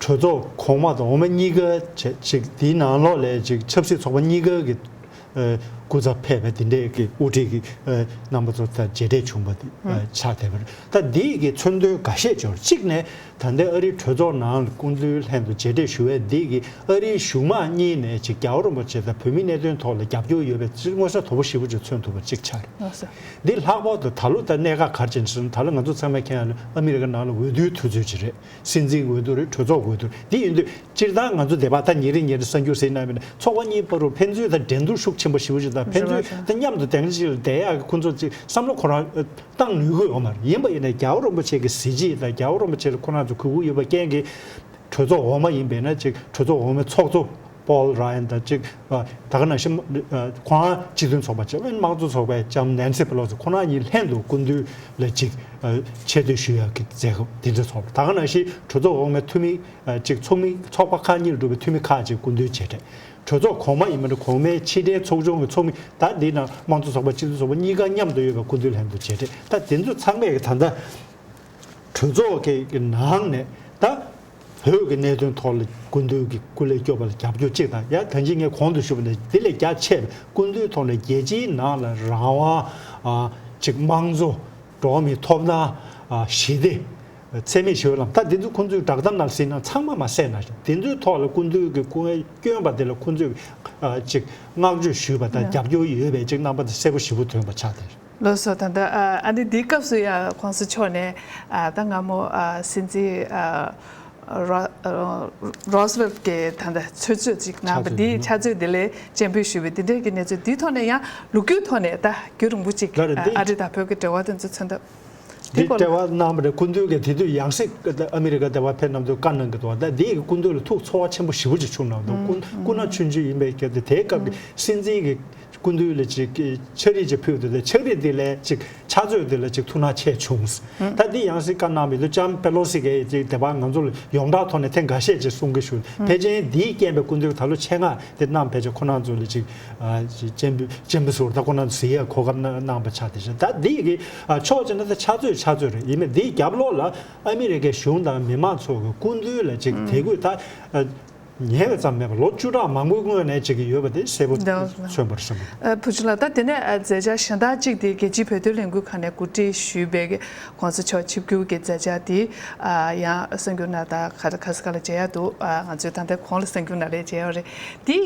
གྲོས་ཚོགས་གོང་མ་དང་འོག་མ་གཉིས་ཀ་བྱས་ཅིག་དེའི་ནང་ལོགས་ལ་ཅིག་ཆབ་སྲིད་ཚོགས་པ་གཉིས་ཀ་གི་ཨ་སྐུ་ཚབ་ཕེབས་པའི་དེ་འདྲའི་གི་དབུ་ཁྲིད་ཀྱི་ཨ་རྣམ་པ་ཚོ་དང་མཇལ་འཕྲད་བྱུང་བ་དེ་ཨ་ཆགས་བསྡད་པ་རེད། ད་འདི་ཡི་གི་མཚོན་དོན་འགའ་ཤས་འབྱོར་གཅིག་ནས། ད་ལྟའི་ཨ་རིའི་གྲོས་ཚོགས་ནང་སྐུ་མདུན་ལྷན་དུ་མཇལ་འཕྲད་ཞུ་བའི་འདི་གི་ཨ་རིའི་གཞུང་མང་གཉིས་ནས་ཅིག་རྒྱལ་བ་རིན་པོ་ཆེ་དང་བོད་མིའི་གནད་དོན་ཐོག་ལ་རྒྱབ་སྐྱོར་ཡོད་པའི་ཅིག་མངོན་གསལ་དོད་པོ་ཞེ་པོ་ཅིག་མཚོན་ཐུབ་པ་ཅིག་ཆགས་རེད། ལགས་སོ། འདི་ལྷག་པར་དུ་ད་ལོ་ད་གནད་འགག་ག་རེ་ཅན་ཟེར་ན་ད་ལོ་ང་ཚོ་ཚང་མས་མཁྱེན་ཡ་ལ་ཨ་མི་རི་ཀ་ནང་ལ་འོས་བསྡུའི་དུས་ཚོད་ཅིག་རེད། སྲིད་འཛིན་འོས་བསྡུ་རེད། གྲོས་ཚོགས་འོས་བསྡུ་རེད། འདི་ཡིན་དུས་སྤྱིར་བཏང་ང་ཚོ་སྡེ་པ་ད་ཉིན་རེ་ཉིན་རེ་གསར་འགྱུར་ཟེར་ན་མིན་ན་ཚོགས་པ་གཉིས་བར་དུ་ཕན་ཚུན་ད་འགྲན་བསྡུར་ཤུགས་ཆེན་པོ་ཞེ་པོ་ཅིག་དང་ཕན་ཚུན་ད་མཉམ་དུ་དེང་ཅིག་ལ་བསྡད་ཡག་གི་ཁོང་ཚོ་ཅིག་བསམ་བློ་ཁོ་རང་བཏང་ནུས་ཀྱི་ཡོད་མ་རེད། ཡིན་པ་ཡིན་ན་རྒྱལ་བ་རིན་པོ་ཆེ་གི་གཟི་བརྗིད་དང་རྒྱལ་བ་རིན་པོ་ཆེ་ལ་ཁོ་རང་ཚོ་གུས་བཀུར་ཡོད་པའི་རྐྱེན་གྱིས་གྲོས་ཚོགས་འོག་མ་ཡིན་པས་ན་ཅིག་གྲོས་ཚོགས་འོག་མའི་ཚོགས་གཙོ་པོལ་ར་ཡན་དང་ཅིག་ད་ག་ནང་བཞིན་ཁོ་རང་སྤྱི་མཐུན་ཚོགས་པ་ཅིག་དམངས་གཙོ་ཚོགས་པའི་ལྕམ་ནན་སི་པེ་ལོ་སི་ཁོ་རང་གཉིས་ལྷན་དུ་སྐུ་མདུན་ལ་ཅིག་ཆེ་བསྟོད་ཞུ་ཡག་གི་མཛད་སྒོ་དེ་འདྲ་ཚོགས། ད་ག་ནང་བཞིན་གྲོས་ཚོགས་འོག་མའི་འཐུས་མི་ཅིག་ཚོགས་མི་ཚོགས་པ་ཁག་གཉིས་ལ་གྲུབ་པའི་འཐུས་མི་ཁག་ཅིག་སྐུ་མདུན་མཇལ་འཕྲད། གྲོས་ཚོགས་གོང་མ་ཡིན་པ་འདྲ་གོང་མའི་ཕྱི་དྲིལ་ཚོགས་ཆུང་གི་ཚོགས་མི་ད་འདི་ནང་དམངས་གཙོ་ཚོགས་པ་སྤྱི་མཐུན་ཚོགས་པ་གཉིས་ཀ་མཉམ་དུ་ཡོད་པའི་སྐུ་མདུན་ལྷན་དུ་མཇལ་འཕྲད། ད་དེ་ཚོ་ཚང་མས་ད་ལྟ་གྲོས་ཚོགས་ཀྱི་ནང་ནས་ད་བོད་ཀྱི་གནད་དོན་ཐོག་ལ་སྐུ་མདུན་གྱི་སྐུ་ལས་སྐྱོབ་པ་ལ་རྒྱབ་སྐྱོར་གཅིག་དང་ཡང་ད་གིན་ངས་གོང་དུ་ཞུས་པ་ནས་འདི་ལས་རྒྱ་ཆེ་བའི་སྐུ་མདུན་ཐོག་ནས་རྒྱལ་སྤྱིའི་ནང་ལ་རང་དབང་ཅིག་དམངས་གཙོ་འགྲོ་བ་མིའི་ཐོབ་ཐང་ཞི་བདེ། འཚེ་མེད་ཞི་བའི་ལམ་ད་འདི་ཚོ་ཁོང་ཚོའི་བསྒྲགས་གཏམ་ནང་ཟིན་ན་ཚང་མ་མ་གསལ་ན་རེད། འདི་ཚོའི་ཐོག་ལ་སྐུ་མདུན་གྱི་སྐུ་ངལ་བསྐྱོན་པ་དེ་ལ་ཁོང་ཚོས་ཅིག་བསྔགས་བརྗོད་ཞུས་པ་དང་རྒྱབ་སྐྱོར་ཡོད་པའི་ཅིག་རྣམ་པ་དེ་གསལ་པོ་ཞེ་པོ་ཐོན་པ་ཆགས་ཏེ། ལགས་སོ། ད་ལྟ་ཨ་ནི་འདིའི་སྐབས་སུ་ཡང་གོང་ས་མཆོག་ནས་ད་སྔ་མོ་སྲིད་འཛིན་རོ་རོ་སི་ཝེལ་གྱི་ད་ལྟ་ཆུ་ཚོད་ཅིག་གནང་བ་འདིའི་ཕྱག་ཚོད་འདི་ལ་སྤྱན་འབུལ་ཞུས་པའི་འདི་འདྲའི་གི་གནས་ཚུལ་འདིའི་ཐོག་ནས་ཡང་ལོ་རྒྱུས་ཐོག་ནས་ད་རྒྱུན་རིང་པོ་ཅིག་ཨ་རི་དང་བོད་ཀྱི་འབྲེལ་བ་དེ་ཚོ་མཚོན་ཐབས། འདི་ལྟ་བ་གནང་བ་རེད། སྐུ་མདུན་གྱིས་དེ་དུས་ཡང་སྲིད་ཨ་མི་རི་ཀ་དེ་བ་ཕེབས་གནང་དུས་བཀའ་གནང་གི་འདུག་ད་འདི་ཡི་སྐུ་མདུན་ལ་ཐུགས་ཚོར་བ་ཆེན་པོ་ཞེ་པོ་ཅིག་བྱུང་གནང་འདུག་སྐུ་སྐུ་ན་ཆུང་ཆུང་ཡིན་པའི་སྐབས་དེ་དེའི་སྐབས་ཀྱི་སྲིད་འཛིན་གྱི་སྐུ་མདུན་ལ་ཅིག་ཕྱག་བྲིས་ཅིག་ཕུལ་འདུག་དེ་ཕྱག་བྲིས་འདི་ལས་ཅིག་ཆ་ ཕྱག་མཛོད་དེ་ལ་ཅིག་ཐུགས་སྣང་ཆེ་བྱུང་། ད་འདི་ཡང་སྲིད་བཀའ་གནང་བའི་དུས་ལྕམ་པེ་ལོ་སི་གིས་ཅིག་དེ་བར་ང་ཚོ་ལ་ཡོངས་གྲགས་ཐོག་ནས་ཐེངས་འགའ་ཤས་ཅིག་གསུང་གི་ཞུ། ཕལ་ཆེར་འདིའི་རྐྱེན་པས་སྐུ་མདུན་ད་ལོ་ཆེད་མངགས་དེ་གནང་། ཕལ་ཆེར་ཁོ་རང་ཚོ་ལ་ཅིག་ཨ་ཅིག་སྤྱན་འབུལ་སྤྱན་འབུལ་ཟེར་ད་ཁོ་རང་ཚོ་གཟིགས་ཡས་གོ་སྐབས་གནང་གནང་བ་ཆགས། དེ་བཞིན་ད་འདི་གི་ཨ་ཕྱོགས་གཅིག་ནས་ད་ཕྱག་མཛོད་ཕྱག་མཛོད་རེད། ཡིན་ནའི་འདིའི་རྒྱབ་ལོགས་ལ་ཨ་མི་རི་ཀའི་གཞུང་དང་མི་མང་ཚོ་གི་སྐུ་མདུན་ལ་ཅིག་དད་གུས་ད་ཨ་ཉེ་བའི་ཙམ་མེད་པར་ལོ་བཅུ་ཕྲག་མང་པོའི་སྔོན་ནས་བྱེད་ཀྱི་ཡོད་པ་དེ་གསལ་པོ་མཚོན་པར་བྱུང་། ཨ་བུ་ཆུང་ལགས། ད་དེ་ནས་ཨ་མཛད་འཆར་གཞན་དག་ཅིག་དེ་རྒྱལ་སྤྱིའི་བོད་དོན་ལས་འགུལ་ཁང་ནས་གོ་སྒྲིག་ཞུས་པའི་༸གོང་ས་མཆོག་ཆིབས་བསྒྱུར་གྱི་མཛད་འཆར་དེ་ཨ་ཡང་གསར་འགྱུར་ནང་ད་ག་ག་ས་ག་ལ་མཇལ་ཡག་འདུག་ཨ་ང་ཚོས་ད་ལྟ་གོང་ལ་གསར་འགྱུར་ནང་ལ་མཇལ་ཡོད་རེད། དེ་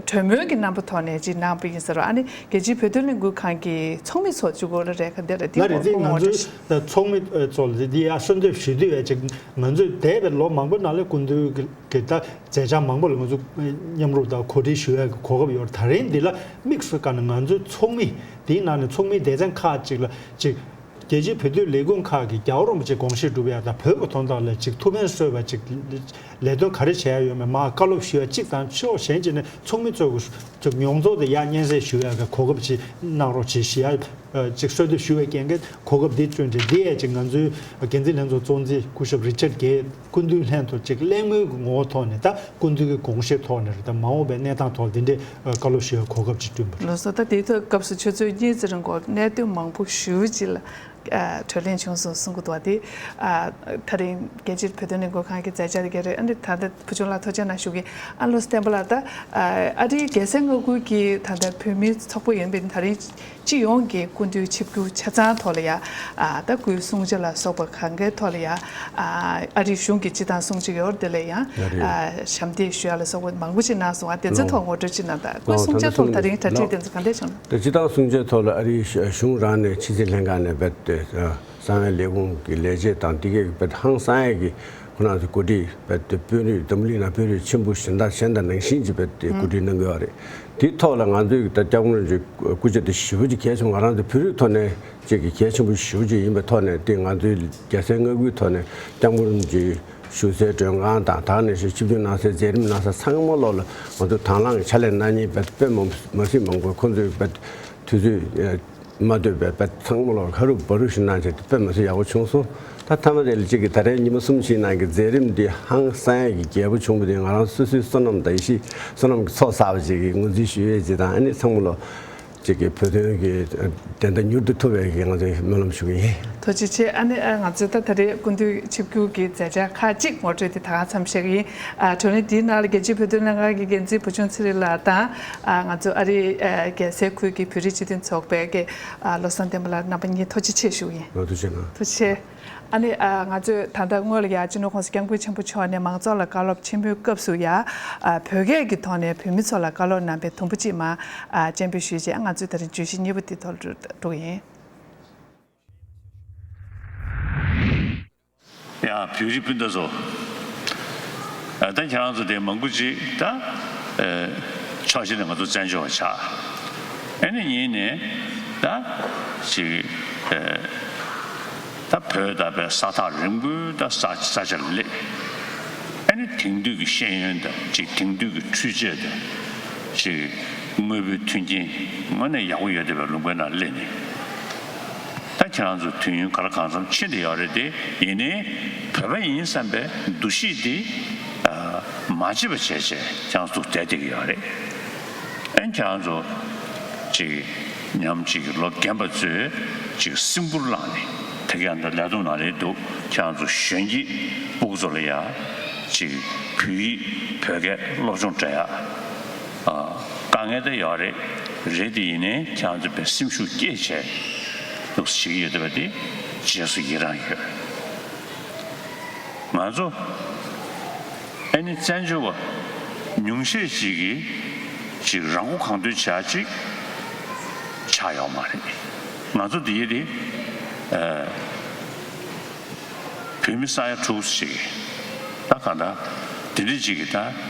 གྲོས་མོལ་གྱི་རྣམ་པ་ཐོག་ནས་ཅིག་གནང་པ་ཡིན་ཟེར་བ། ཨ་ནི་རྒྱལ་སྤྱིའི་བོད་དོན་ལས་འགུལ་ཁང་གི་ཚོགས་མི་ཚོ་བཅུ་དགུ་ལ་རེད། ག་འདི་ལ་དེ་ལ་རེད། དེ་ང་ཚོའི་ཚོགས་མི་ཚོ་ལ་དེ་ཡ་གསོལ་འདེབས་ཞུ་དུས་ཡ་ཅིག་ང་ཚོས་འདས་པའི་ལོ་མང་པོའི་ནང་ལ་སྐུ་མདུན་གྱི་གི་ད་མཛད་འཆར་མང་པོ་ལ་ང་ཚོ་མཉམ་རུབ་དང་གོ་སྒྲིག་ཞུ་ཡག་གི་གོ་སྐབས་ཡོད་རེད། ད་རིང་འདི་ལ་དམིགས་སུ་བཀར་ནས་ང་ཚོའི་ཚོགས་མི་དེའི་ནང་ནས་ཚོགས་མིའི་སྡེ་ཚན་ཁག་ཅིག་ལ་ཅིག་རྒྱལ་སྤྱིའི་བོད་དོན་ལས་འགུལ་ཁག་གིས་རྒྱལ་བ་རིན་པོ་ཆེ་དགོངས་བཞེས་སྒྲུབ་ཡག་དང་བོད་ཀྱི་དོན་དག་ལ་ཅིག་ཐུགས་ཕན་གསོས་པ་ཅིག་ལས་དོན་ག་རེ་བྱས་ཡག་ཡོད་མེད་མར་བཀའ་སློབ་ཞུ་ཡག་གཅིག་དང་ཕྱོགས་གཞན་གཅིག་ནས་ཚོགས་མི་ཚོ་གི་ཅིག་མྱོང་ཚོར་དེ་ཡར་སྙན་སེང་ཞུ་ཡག་གི་གོ་སྐབས་ཅིག་གནང་རོགས་བྱེད་ཞུ་ཡག་ཅིག་གསོལ་འདེབས་ཞུ་བའི་རྐྱེན་གྱིས་གོ་སྐབས་འདི་བསྐྲུན་ཏེ། འདི་ཡས་ཅིག་ང་ཚོའི་འགན་འཛིན་ལྷན་ཚོགས་གཙོ་འཛིན་སྐུ་ཞབས་རི་ཆར་གྱིས་སྐུ་མདུན་ལྷན་དུ་ཅིག་གླེང་མོལ་གྱི་ངོ་བོ་ཐོག་ནས་ད་སྐུ་མདུན་གྱི་དགོངས་བཞེད་ཐོག་ནས་རེད། ད་མ་འོངས་པའི་གནས་སྟངས་ཐོག་འདི་འདྲའི་བཀའ་སློབ་ཞུ་བའི་གོ་སྐབས་ཅིག་བསྐྲུན་པ་རེད། ལགས་སོ། ད་དེའི་ཐོག་སྐབས་སུ་ཆུ་ཚོད་གཉིས་ཙམ་རིང་གོ་གནད་དོན་མང་པོ་ཞེ་པོ་ཅིག་ལ་ཨ་གྲོས་གླེང་བྱུང་སོང་གསུང་གི་འདུག་པ། དེ་ཨ་ད་རིང་རྒྱལ་སྤྱིའི་བོད་དོན་ལས་འགུལ་ཁང་གི་མཛད་འཆར་དེ་ག་རེད། ཨ་ནི་ད་ལྟ་བུ་ཆུང་ལགས་ཐུགས་རྗེ་གནང་ཞུ་གི། ཨ་བློ་བཟང་བསྟན་པ་ལགས། ད་ཨ་ཨ་རིའི་རྒྱལ་སའི་མངའ་ཁུལ་གྱི་ད་ལྟ་བོད་མིའི་ཚོགས་པ་ཡིན་པའི་ད་རིང་སྤྱི་ཡོངས་ཀྱི་སྐུ་མདུན་ཆིབས་བསྒྱུར་ཆ་ཚང་ཐོག་ལ་ཡ། ཨ་ད་སྐུའི་གསུང་བཤད་ལ་སོགས་པ་གང་གའི་ཐོག་ལ་ཡ། ཨ་ཨ་རིའི་གཞུང་གི་སྤྱི་བཏང་སྲུང་བྱེད་ཡོད་རེད། དེ་ལ་ཡང་ཨ་ཞབས་འདེགས་ཞུ་ཡ་ལ་སོགས་པ་མང་པོ་ཞིག་གནང་སོང་བ། དེ་ཚོའི་ཐོག་ངོ་སྤྲོད་ཅིག་གནང་དང་། སྐུའི་གསུང་བཤད་ཐོག་ད་རིང་གྲ་སྒྲིག་དེ་ཚོ་གང་འདྲ་བྱུང་ན། ད་སྤྱི་བཏང་སྲུང་བྱའི་ཐོག་ལ་ཨ་རིའི་གཞུང་རང་ནས་ཕྱི་སྲིད་ལྷན་ཁང་ནས་རྦད་དེ་གསང་བའི་ལས་ཁུངས་ཀྱི་ལས་བྱེད་དང་དེ་གའི་རྦད་ཧང་སང་ཡས་ཀྱི་ཁོ་རང་ཚོ་གོ་སྒྲིག་རྦད་དེ་དཔོན་རིགས་འཛམ་གླིང་ནང་དཔོན་རིགས་ཆེན་པོ་གཞན་དག་གཞན་དང་ནང་བཞིན་གྱི་རྦད་དེ་གོ་སྒྲིག་གནང་གི་ཡོད་རེད། དེའི་ཐོག་ལ་ང་ཚོའི་ད་སྐྱབས་མགོན་རིན་པོ་ཆེའི་སྐུ་ཕྱྭ་དེ་ཞེ་པོ་ཅིག་གལ་ཆེན་པོ། ང་རང་ཚོ་བོད་རིགས་ཐོག་ནས་ཅིག་གི་གལ་ཆེན་པོ་ཞེ་པོ་ཅིག་ཡིན་པའི་ཐོག་ནས། དེ་ང་ཚོའི་རྒྱལ་སའི་མངའ་ཁུལ་ཐོག་ནས་སྐྱབས་མགོན་རིན་པོ་ཆེའི་བཞུགས་སའི་མགྲོན་ཁང་དང་། ད་ནས་ཞུ་ཆིབས་བསྒྱུར་གནང་སའི་མཛད་རིམ་གནང་ས་ཚང་མ་ལོག་ལ་ང་ཚོ་དང་བླངས་ཀྱི་ཕྱག་ལས་གནང་མཁན་རྦད་དཔེ་མ་མ་སྲིད་མང་པོ། ཁོང་ཚོས་རྦད་དུས་ཚོད་མ་ལྟོས་པའི་རྦད་ཚང་མ་ལོག་ཧ་རུ་བ་རུ་ཞིག་གནང་བྱས་དཔེ་མ་སྲིད་ཡག་པོ་བྱུང་སོང་། ད་མཐའ་མ་དེ་ལ་གཅིག་གི་ད་རེས་ཉི་མ་གསུམ་ཞིག་ནང་གི་མཛད་རིམ་འདི་ཧང་སང་ཡས་ཀྱི་རྒྱས་པོ་བྱུང་བ་དེ་ང་རང་སོ་སོའི་བསོད་ནམས་དང་ཡེ་ཤེས་བསོད་ནམས་ཀྱི་ཚོགས་བསགས་པ་ཅིག་གི་ངོས་འཛིན་ཞུ་ཡས་ཅིག་དང་། ཨ་ནི་ཚང་མ་ལོག་གཅིག་གི་བོད་དོན་གྱི་བདེན་མཐའ་མྱུར་དུ་ཐོབ་པའི་གི་ང་ཚོས་སྨོན་ལམ་ཞུ་གི་ཡིན། ཐུགས་རྗེ་ཆེ། ཨ་ནི་ཨ་ང་ཚོས་ད་ད་རེས་སྐུ་མདུན་ཆིབས་བསྒྱུར་གྱི་མཛད་འཆར་ཁག་ཅིག་ངོ་སྤྲོད་དེ་ད་ག་མཚམས་བཞག་གི་ཡིན། ཨ་གྲོས་གླེང་འདིའི་ནང་ལ་རྒྱལ་སྤྱིའི་བོད་དོན་ལྷན་ཁང་གི་འགན་འཛིན་བུ་ཆུང་ཚེ་རིང་ལགས་དང་། ཨ་ང་ཚོ་ཨ་རིའི་ཨ་རྒྱལ་སའི་ཁུལ་གྱི་བོད་རིགས་སྤྱི་མཐུན་ཚོགས་པའི་གི་ཨ་བློ་བཟང་བསྟན་པ་ལགས། རྣམ་པ་གཉིས་ཐུགས་རྗེ་ཆེ་ཞུ་གི་ཡིན། ཐུགས་རྗེ་གནང་། ཐུགས་རྗེ་ཆེ། ཨ་ནི་ཨ་ང་ཚོས་ད་ལྟ་སྔོན་ལ་ཡ་སྤྱི་ནོར་༸གོང་ས་༸སྐྱབས་མགོན་ཆེན་པོ་མཆོག་ནས་མང་ཚོགས་ལ་བཀའ་སློབ་ཆེན་མོའི་སྐབས་སུ་ཡ། ཨ་བོད་སྐད་ཀྱི་ཐོག་ནས་བོད་མི་ཚོ་ལ་བཀའ་སློབ་གནང་པའི་དུམ་བུ་གཅིག་མར་ཨ་སྤྱན་འབུལ་ཞུས་རྗེས། ཨ་ང་ཚོས་ད་རིང་བརྗོད་གཞི་གཉིས་པ་དེ་ཐོག་ལ་འགྲོ་གི་ཡིན། ཡ་བོད་རིགས་སྤུན་ཟླ་ཚོ། ཨ་ད་ཁྱེད་རང་ཚོ་དེ་མང་པོ་ཅིག་ད་ཨ་ཕྱོགས་གཅིག་ནས་ང་ཚོ་བཙན་བྱོལ་བ་ཆགས། ཨ་ནི་གཉིས་ནས་ད་ཅིག་ཨ་ད་བོད་ད་བའི་ས་ཐག་རིང་པོའི་ད་ས་ས་ཆ་ལ་སླེབས། ཨ་ནི་དེང་དུས་ཀྱི་ཤེས་ཡོན་དང་ཅིག་དེང་དུས་ཀྱི་འཕྲུལ་ཆས་དང་ཅིག་དངོས་པོའི་མཐུན་རྐྱེན་དངོས་གནས་ཡག་པོ་ཡོད་བསྡད་པའི་ལུང་པའི་ནང་སླེབས་ནས། ད་ཁྱེད་རང་ཚོ་དུས་ཡུན་ག་ལ་གང་འཚམ་ཕྱིན་བསྡད་ཡོད་རེད་དེ། ཡིན་ནའི་བོད་པ་ཡིན་བསམ་པའི་འདུ་ཤེས་དེ་ཨ་མ་བརྗེད་པ་བྱས་བྱས་ཁྱེད་རང་ཚོ་བསྡད་བསྡད་ཀྱི་ཡོད་རེད། ཨན་ཁྱེད་རང་ཚོ་ཅིག་ཉམས་ཅིག་ལོ་རྒན་པ་ཚོས་ཅིག་སིམ་པོར་བླངས་ནས་ད་ག་ཡང་ད་ལས་དོན་ནང་ལས་འདུག་ཁྱེད་རང་ཚོ་གཞོན་སྐྱེས་སྤུ་གུ་ཚོ་ལ་ཡ་ཅིག་བོད་ཡིག་བོད་སྐད་སློབ་སྦྱོང་སྤྲད་ཡ། ཨ་དཀའ་ངལ་ད་ཡོད་རེད། རེད་དེ་ཡིན་ནའི་ཁྱེད་རང་ཚོ་དཔེ་སེམས་ཤུགས་བསྐྱེད་བྱས་འདུག་སེ་བྱེད་ཀྱི་ཡོད་བསྡད་པ་དེ་རྗེས་སུ་ཡི་རང་ཡོད། ང་ཚོ་ཨ་ནི་བཙན་བྱོལ་བ་ཉུང་ཤས་ཅིག་གིས་ཅིག་རང་མགོ་གང་ཐོན་བྱ་ཅིག་ཆགས་ཡོད་མ་རེད། ང་ཚོ་འདི་ཡི་དེ་ཨ་བོད་མི་ས་ཡ་དྲུག་ཅིག་ད་གང་ལྟར་དེ་འདྲ་ཅིག་གིས་ད་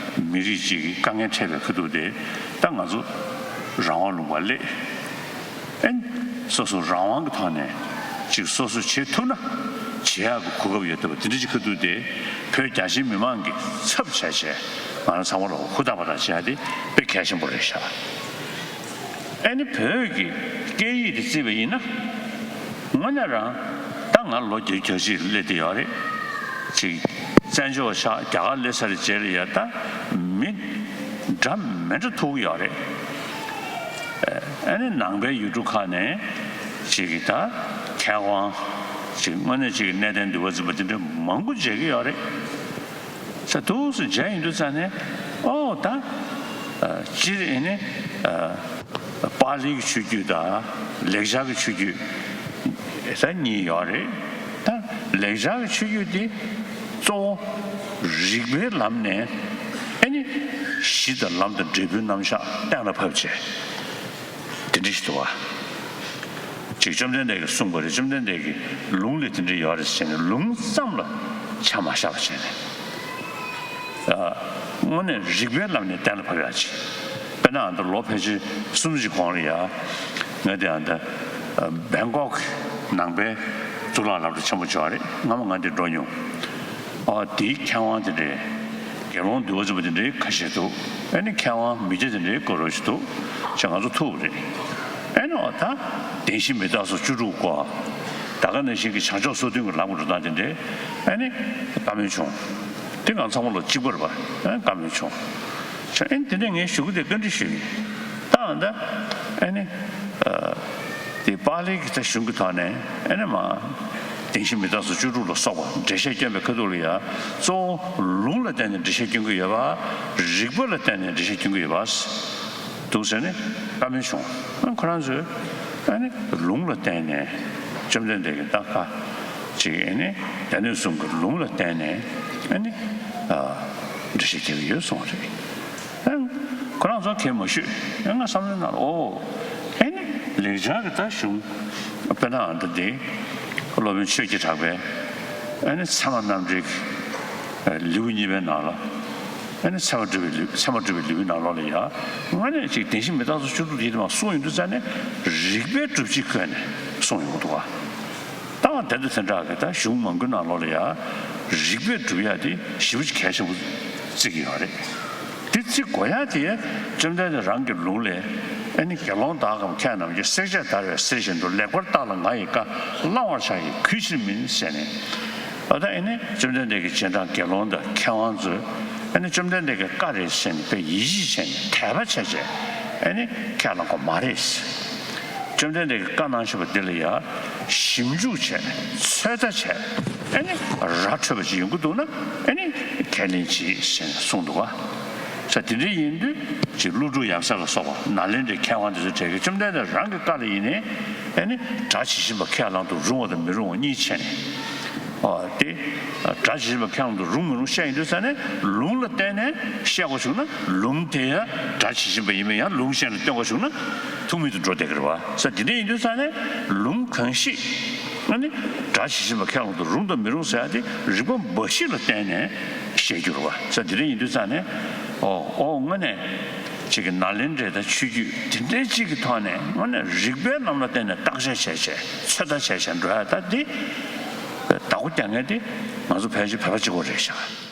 མི་རིགས་ཅིག་གི་དཀའ་ངལ་འཕྲད་པའི་ཁ་ཐུག་དེ་ད་ང་ཚོ་རང་དབང་ལུང་པར་སླེབས། ཨན། སོ་སོ་རང་དབང་གི་ཐོག་ནས་ཅིག་སོ་སོ་བྱེད་ཐུབ་ན་བྱེད་ཡག་གི་གོ་སྐབས་ཡོད་བསྡད་པ་དེ་འདྲ་ཅིག་ཁ་ཐུག་དེ་བོད་རྒྱ་ཆེའི་མི་མང་གི་ཚབ་བྱས་བྱས་ང་རང་ཚང་མ་ལ་ཧུར་ཐག་པ་ཐག་བྱེད་ཡག་དེ་དཔེ་གལ་ཆེན་པོ་རེད་ཤག་ཨ་ནི་བོད་ཀྱི་སྐད་ཡིག་དེ་བརྩིས་པ་ཡིན་ན། དངོས་གནས་རང་ད་ང་ལོ་བརྒྱད་ཅུ་གྱ་གཅིག་སླེབས་བསྡད་ཡོད་རེད། ཅིག་བཙན་བྱོལ་ཆགས་རྒྱ་གར་སླེབས་ཚར་རྗེས་ལ་ཡ་ད་མི་འདྲ་མི་འདྲ་ཐུག་ཡོད་རེད། ཨ་ནི་ནང་པའི་ཡུལ་གྲུ་ཁག་ནས་ཅིག་གི་ད་མཁས་དབང་ཅིག་དངོས་གནས་ཅིག་གི་གནས་བརྟན་འདུལ་བ་འཛིན་པ་དེ་འདྲ་མང་པོ་མཇལ་གྱི་ཡོད་རེད། ས་འདུག་སེ་མཇལ་ཡོང་དུས་ཙ་ནས་ཨོ་ད་སྤྱིར་ཨེ་ནི་པཱ་ལིའི་ཆོས་བརྒྱུད་དང་ལེགས་སྦྱར་གྱི་ཆོས་བརྒྱུད་ས་གཉིས་ཡོད་རེད། ད་ལེགས་སྦྱར་གྱི་ཆོས་བརྒྱུད་དེ་གཙོ་བོ་རིགས་པའི་ལམ་ནས་ཨེ་ནི་གཞི་དང་ལམ་དང་འབྲས་བུའི་རྣམ་གཞག་གཏན་ལ་ཕབ་བྱས། དེ་འདྲ་ཞིག་འདུག་བ། ཅིག་བཅོམ་ལྡན་འདས་ཀྱིས་གསུངས་པ་རེད། བཅོམ་ལྡན་འདས་ཀྱིས་ལུང་ལས་དེ་འདྲ་ཡོད་རེད་ཟེར་ནས་ལུང་ཙམ་ལ་ཆ་མ་བཞག་པ་བྱས་ནས། ཨ། དངོས་གནས་རིགས་པའི་ལམ་ནས་གཏན་ལ་ཕབ་ཡག་ཅིག་དཔེར་ན་ཨ་ད་ལོ་ཕལ་ཆེར་གསུམ་ཞིག་གོང་ལ་ཡ། ང་དེ་ཨ་ད་ཨ་བེང་ཀོག་ནང་པའི་གཙུག་ལག་སློབ་གྲྭ་ཆེན་པོ་ཅིག་ཡོད་རེད། སྔ་མོ་ང་དེ་འགྲོ་མྱོང་། ཨ་དེའི་མཁས་དབང་དེ་འདྲའི་དགེ་སློང་འདུལ་བ་འཛིན་པ་དེ་འདྲའི་ཁ་ཤས་འདུག་ཨ་ནི་མཁས་དབང་མི་སྐྱ་དེ་འདྲའི་སྐོར་རོ་ཞིག་འདུག་ཅེས་ང་ཚོ་ཐུག་པ་རེད། ཨ་ནི་འོ་ད་བདེན་བཞི་མི་རྟག་སོགས་བཅུ་དྲུག་སྐོར། ད་ག་ནང་བཞིན་གྱི་བྱང་ཕྱོགས་སོ་བདུན་གྱི་ལམ་གྱི་འགྲོ་སྟངས་དེ་འདྲའི་ཨ་ནི་བཀའ་མོལ་བྱུང་། དེ་ང་ཚང་མ་ལོ་གཅིག་པ་རེད་པ། ཨ་བཀའ་མོལ་བྱུང་། ཨ་ནི་དེ་འདྲ་ངས་ཞུ་གི་དེ་བཀའ་འདྲི་ཞུས་ཡིན། ད་འོ་ད་ཨ་ནི་ཨ་དེ་པཱ་ལིའི་གི་ད་གཞུང་གི་ཐོག་ནས་ཨ་ནི་མ། བདེན་བཞི་མི་རྟག་སོགས་བཅུ་དྲུག་ལ་སོགས་པ་འགྲེལ་བཤད་སྐྱོན་པའི་ཁ་ཐུག་ལ་ཡ། གཙོ་བོ་ལུང་ལ་བརྟེན་ནས་འགྲེལ་བཤད་སྐྱོན་གྱི་ཡོད་པ། རིགས་པ་ལ་བརྟེན་ནས་འགྲེལ་བཤད་སྐྱོན་གྱི་ཡོད་པ། འདུག་ཟེར་ནས་བཀའ་མོལ་བྱུང་། ཁོ་རང་ཚོས་ཨ་ནི་ལུང་ལ་བརྟེན་ནས་བཅོམ་ལྡན་འདས་ཀྱི་ད་ཁ་ཅིག་ཨ་ནི་སྡེ་སྣོད་གསུམ་གྱི་ལུང་ལ་བརྟེན་ནས་ཨ་ནི་འགྲེལ་བཤད་རྒྱག་གི་ཡོད་གསུངས་པ་རེད། ཁོ་རང་ཚོ་གལ་མ་ཞུས། ང་བསམ་བློའི་ནང་ལ་ཨོ། ཨེ་ནི་ལེགས་སྦྱར་གྱི་ད་གཞུང་། དཔེར་ན་ཨ་ད་དེ་སློབ་དཔོན་ཆོས་ཀྱི་གྲགས་པས་ཨེ་ནི་ཚད་མ་རྣམ་འགྲེལ་གྱི་ལེའུ་གཉིས་པའི་ནང་ལ། ཨེ་ནི་ཚད་མ་སྒྲུབ་པའི་ལེའུ། ཚད་མ་སྒྲུབ་པའི་ལེའུའི་ནང་ལོགས་ལ་ཡ། དངོས་གནས་ཅིག་བདེན་བཞི་མི་རྟག་སོགས་བཅུ་དྲུག་དེ་མ་གསུངས་ཡོང་དུས་ཙ་ནས་རིགས་པའི་སྒྲུབ་བྱེད་ཁོ་ནས་གསུངས་ཡོང་གི་འདུག་ག་ད་དེ་དང་དེ་འདྲ་གི་ད་གཞུང་མང་པོའི་ནང་ལོགས་ལ་ཡ། རིགས་པས་སྒྲུབ་ཡ་དེ་ཞེ་པོ་ཅིག་གལ་ཆེན་པོ་བརྩི་གི་ཡོད་རེད། དེ་བརྩི་དགོས་ཡ་དེ་བཅོམ་ལྡན་འདས་རང་གི་ལུང་ལས། ཨ་ནི་དགེ་སློང་དག་གམ་མཁས་རྣམས་ཀྱིས། བསྲེག་བཅད་བརྡར་བའི་གསེར་བཞིན་དུ། ལེགས་པར་བརྟགས་ལ་ང་ཡི་བཀའ། བླང་བར་བྱ་ཡི་གུས་ཕྱིར་མིན་ཟེར་ནས། ཨ་ད་ཨ་ནི་བཅོམ་ལྡན་འདས་ཀྱི་རྗེས་འབྲང་དགེ་སློང་དང་མཁས་དབང་ཚོས་ཨ་ནི་བཅོམ་ལྡན་འདས་ཀྱི་བཀའ་རེད་ཟེར་ནས་དཔེ་ཡིད་ཆེས་བྱས་ནས་དད་པ་བྱས་བྱས་ཨ་ནི་ཁས་བླངས་དགོས་མ་རེད། བཅོམ་ལྡན་འདས་ཀྱིས་བཀའ་གནང་བཞིན་པ་འདི་ལ་ཡ་ཞིབ་འཇུག་བྱས། ཚོད་ལྟ་བྱས། ཨ་ནི་ར་འཕྲོད་པ་ཅིག་ཡོང་གི་འདུག་ན་ཨ་ནི་ཁས་ལེན་བྱེད་ཟེར་ནས་གསུངས་འདུག་ག་ས་དེ་འདྲ་ཡིན་དུས་ཅིག་ཀླུ་སྒྲུབ་ཡབ་སྲས་ལ་སོགས་པ་ནཱ་ལེནྡྲའི་མཁས་དབང་དེ་ཚོ་གྲས་ཀྱིས་བཅོམ་ལྡན་འདས་རང་གི་བཀའ་ལ་ཡིན་ནའི་ཨ་ནི་སྒྲ་ཇི་བཞིན་པ་ཁས་བླང་དུ་རུང་བ་དང་མི་རུང་བ་གཉིས་ཕྱེ་ནས། ཨོ་དེ་སྒྲ་ཇི་བཞིན་པ་ཁས་བླང་དུ་རུང་མི་རུང་བཤད་ཡོང་དུས་ཙ་ནས་ལུང་ལ་བརྟེན་ནས་བཤད་དགོས་བྱུང་ན་ལུང་དེ་ཡང་སྒྲ་ཇི་བཞིན་པ་ཡིན་མིན་ཡང་ལུང་གཞན་ལ་སྟོན་དགོས་བྱུང་ན་ཐུག་མེད་དུ་འགྲོ་བསྡད་ཀྱི་རེད་བ། ས་དེ་འདྲ་ཡིན་དུས་ཙ་ནས་ལུང་གང་ཞིག་ཨ་ནི་སྒྲ་ཇི་བཞིན་པ་ཁས་བླང་དུ་རུང་དང་མི་རུང་ཟེར་ཡ་དེ་རིགས་པ་འབའ་ཞིག་ལ་བརྟེན་ནས་བཤད་རྒྱུ་རེད་བ། ས་དེ་འདྲ་ཡིན་དུས་ཙ་ནས་ཨོ་ཨོ་དངོས་གནས་ཅིག་གི་ནཱ་ལེནྡྲའི་ད་ཆོས་བརྒྱུད་དེ་འདྲའི་ཅིག་གི་ཐོག་ནས་དངོས་གནས་རིགས་པའི་ལམ་ལ་བརྟེན་ནས་བརྟག་དཔྱད་བྱས་བྱས་ཚོད་ལྟ་བྱས་བྱས་འགྲོ་ཡ་ད་དེ་བདག་པོ་རྒྱག་མཁན་དེ་ང་ཚོ་ཕལ་ཆེར་བོད་པ་གཅིག་པོ་རེད་ཤག